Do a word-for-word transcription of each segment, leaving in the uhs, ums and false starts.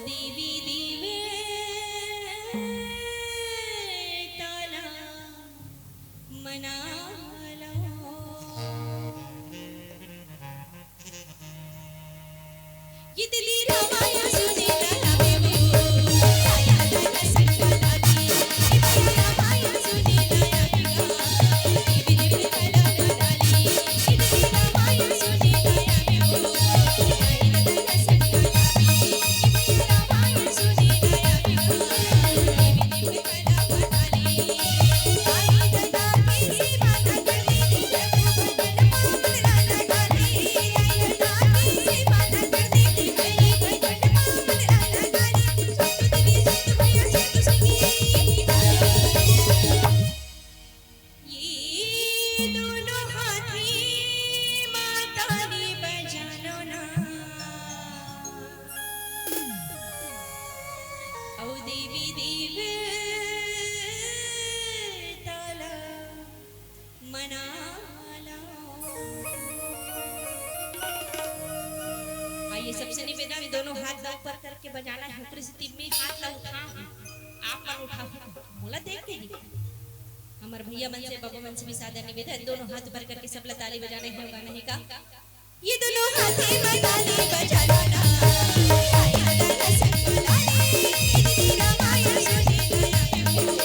देवी देवता ला मना लो। ये दिल्ली रामायण सुने ला लावे वो, आया दादा संग लागे। ये दिल्ली रामायण सुने ला लावे वो, देवी देवता ला मना ले। ये दोनों हाथी माता ने बजानो ना, अउ देवी देवता ला मना लो। आइए, सबसे निवेदन, दोनों हाथ ऊपर करके बजाना है। ऊपरी स्थिति में हाथ ला उठा, आप मन उठा, मोला देख के ही। हमर भैया मन से, बाबू मन से भी सादर निवेदन, दोनों हाथ ऊपर करके सबला ताली बजाना है, गाना है का? ये दोनों हाथे में ताली बजाना ना, आया दादा संग लागे, ये दीदी रामायण सुने ला लावे वो,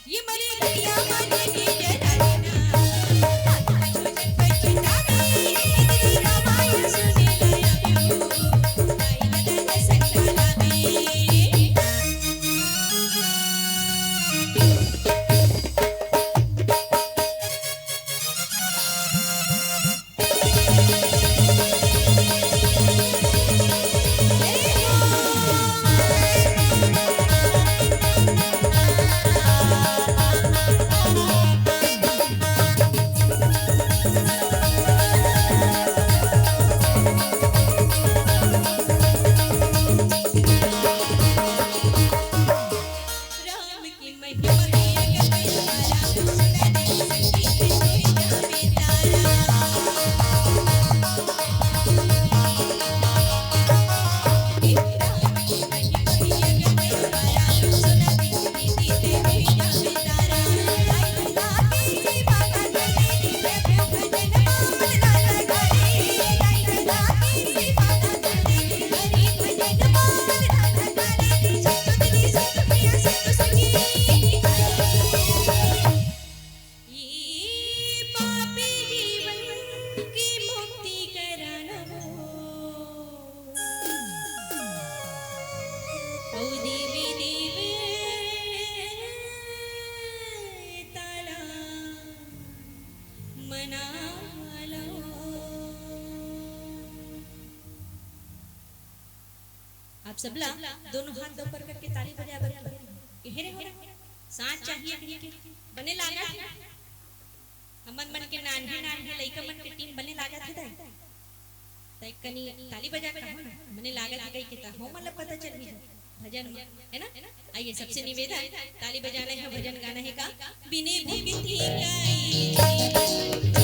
ये मेरे भाई वाला बना ले। आप सबला दोनों हाथ ऊपर करके ताली बजाए बर कहे रहे हो ना? साथ चाहिए कहिके। बने लागत हे? हमन मन के नान्हे नान्हे लइका मन के टीम बने लागत हे दाई? त एक कनी ताली बजा के कहो ना, बने लागत हे कहिके, त हो मन ला पता चलही भजन म, है ना? आइए, सबसे निवेदन, ताली बजाना है, भजन गाना है का? बिने भक्ति का